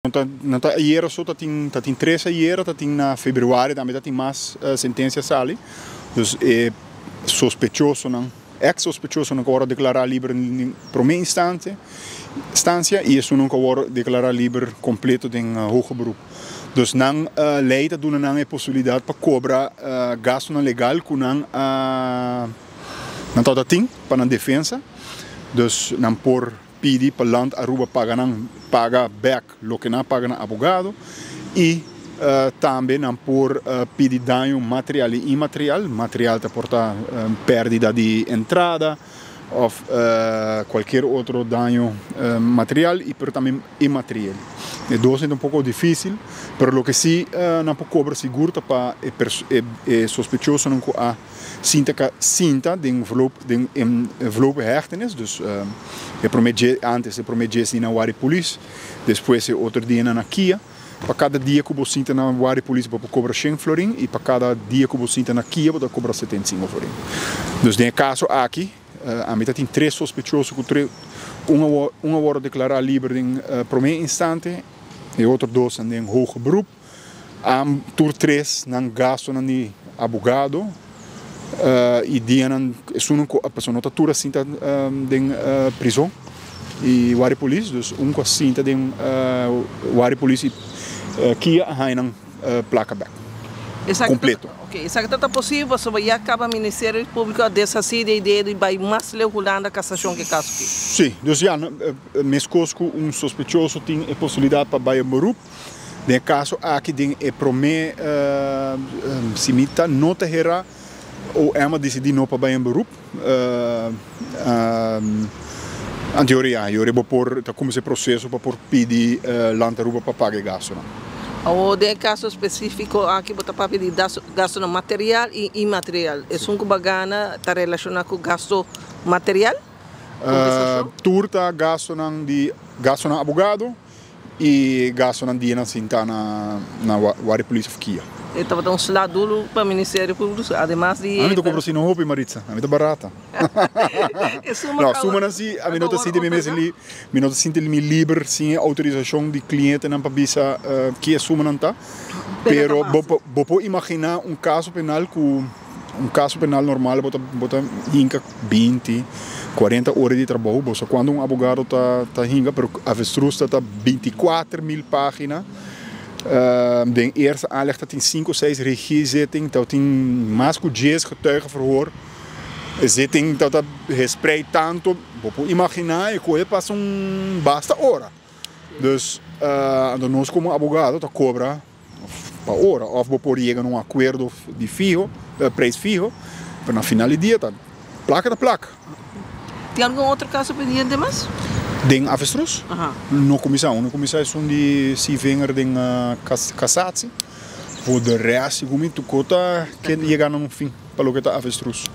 No ta ayera so, ta tin tres ayera, ta tin na februari tambe ta tin mas sentensia sali. Dus e sospechosonan, ex sospechosonan ku a wòrdu deklará liber den promé instansia i esunnan ku a wòrdu deklará liber kompleto den hoger beroep. Dus nan lei ta duna nan e posibilidat pa kobra gastunan legal ku nan a nan tabata tin pa nan defensa. Dus nan por pidi pa Land Aruba paga nan paga bek loke nan a paga nan abogado i tambe nan por pidi daño material i inmaterial. Material ta por ta pèrdida di entrada òf kualkier otro daño material i pero tambe inmaterial. E dos ta un poko difísil, pero loke si nan por kobra sigur ta pa e sospechosonan ku a sinta ka sinta den voorlop den voorlopige hechtenis, dus e prome dje antes e prome djes di na warda di polis, despues e otro dianan na kia. Pa kada dia ku bo sinta na warda di polis bo por kobra shen florin i pa kada dia ku bo sinta na kia bo ta kobra 75 florin. Dus den e kaso aki ami ta tin tres sospechoso ku tres un a un a wòrdu deklará liber den prome instante, e otro dos nan den hoger beroep. Am tur tres nan gastonan di abogado i dianan esunnan ku pasobra no ta tur a sinta den prizon i warda di polis, dus un ku a sinta den warda di polis i kia a haña nan plaka bek kompleto. Esaki ta ta posibel pasobra ya kaba Ministerio Públiko a deshasí di e idea di bai mas leu Hulanda kasashon ku e kaso aki. Sí, dus ya meskos ku un sospechoso tin e posibilidat pa bai en beroep. Den e kaso aki den e promé si mi ta no ta hera OM a disidí no pa bai en beroep. Anterior ya, yori bo por ta kuminsá e proseso pa por pidi Land Aruba pa paga e gastunan. Awor den e kaso spesífiko aki bo ta papia di gastunan material i inmaterial. Esun ku bo a gana ta relashoná ku gastu material? Kompensashon? Tur ta gastunan di gastunan abogado. I gastonan dianan sinta na na warda di polis of kia. E tabata un sla duru pa Ministerio Públiko, ademas di. Ami ta kobra asina hopi, Maritza. Ami ta barata. E suma No, sumanan si, ami no ta sinti mi mes li, mi no ta sinti mi liber sin e outorisashon di klientenan pa bisa ki e sumanan ta. Pero bo por bo por imaginá un kaso penal ku. Un kaso penal normal bo ta bo ta hinka 20, 40 ora di trabou. Bo sa kuantu un abogado ta ta hinka, pero avestruz ta ta 24.000 pagina. Den eerste aanleg ta tin sinku o seis regiezitting, ta tin mas ku dies getuigenverhoor. E zitting ta ta gespreid tantu, bo por imaginá e koe pasa un basta ora. Dus anto nos komo abogado ta kobra pa ora of bo por yega na un akuerdo di fiho, prijs fiho, pero na final di dia ta plaka ta plaka. Tin algun otro kaso pendiente mas? Den Avestruz? No kuminsá, unu kuminsá esun di Sievinger den Cassatie, voor de rest segun mi tur kos ta yega na un fin pa loke ta Avestruz.